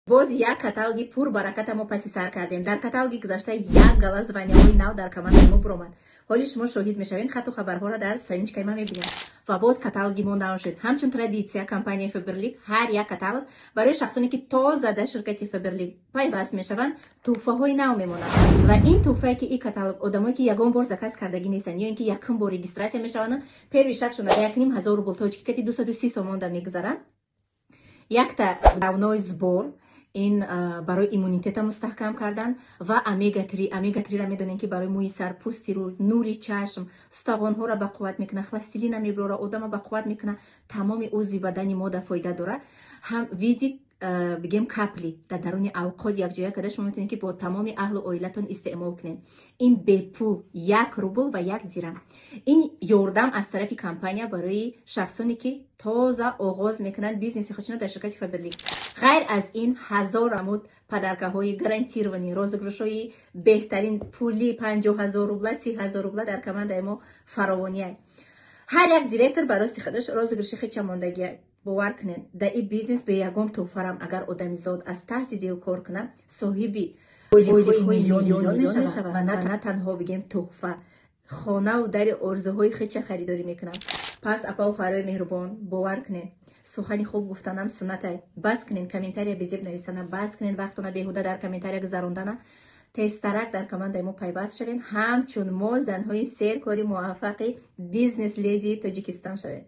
Боз як каталоги пурбараката мо паси сар кардем. Дар каталоги гузашта як гала званияҳои нав дар командаи мо буромад. Ҳоли шумо шоҳид мешавед, хату хабарҳоро дар страничкаи ман мебинед. Ва боз каталоги мо нав шуд. Ҳамчун традитсия, компанияи Фаберлик ҳар як каталог барои шахсоне, ки тоза дар ширкати Фаберлик пайваст мешаванд, тӯҳфаҳои нав мемонад. Ва ин тӯҳфае, ки ин каталог, одамое, ки ягон бор заказ кардагӣ нестанд ё ин ки якум бор регистрация мешаванд, первый шагшона 1500 рубл, тоҷикӣ кати 230 сомон да мегузаранд. Якта давной сбор, ин барои иммунитета мустаҳкам кардан ва омега 3. Омега 3-ра медонем, ки барои мӯи сар, пӯсти рӯ, нури чашм, устухонҳоро бақувват мекунад, холестерина мебирора, одама бақувват мекунад, тамоми узви бадани мода фоида дорад. Ҳам види, бигем, капли дар даруни авқот якҷоя карда, шумо метавонед, ки бо тамоми аҳлу оилатон истеъмол кунед. Ин бепул, 1 рубл ва 1 дирам. Ин ёрдам аз тарафи компания барои шахсоне, ки тоза оғоз мекунанд бизнеси худшонро дар ширкати Фаберлик. Ғайр аз ин, ҳазор амуд подаркаҳои гарантированный, розыгрышҳои беҳтарин, пули 50 000 рубла, 30 000 рубла дар командаи мо фаровония. Ҳар як директор ба рости худаш розыгрыши хеча мондагия. Бовар кунед, дар ин бизнес бе ягон тӯҳфарам, агар одамизод аз таҳти дил кор кунад, соҳиби ойликҳои миллион мешавад ва на танҳо, бигем, тӯҳфа, хонаву дари орзуҳои хеча харидорӣ мекунад. Пас, апаву хоҳарои меҳрубон, бовар кунед, сухани хуб гуфтанам суннатай. Бас кунед комментария безеб нависана, бас кунед вақтона беҳуда дар комментария гузарондана. Тезтарак дар командаи мо пайваст шавед, ҳамчун мо занҳои серкори муваффақи бизнес ледии Тоҷикистон шавед.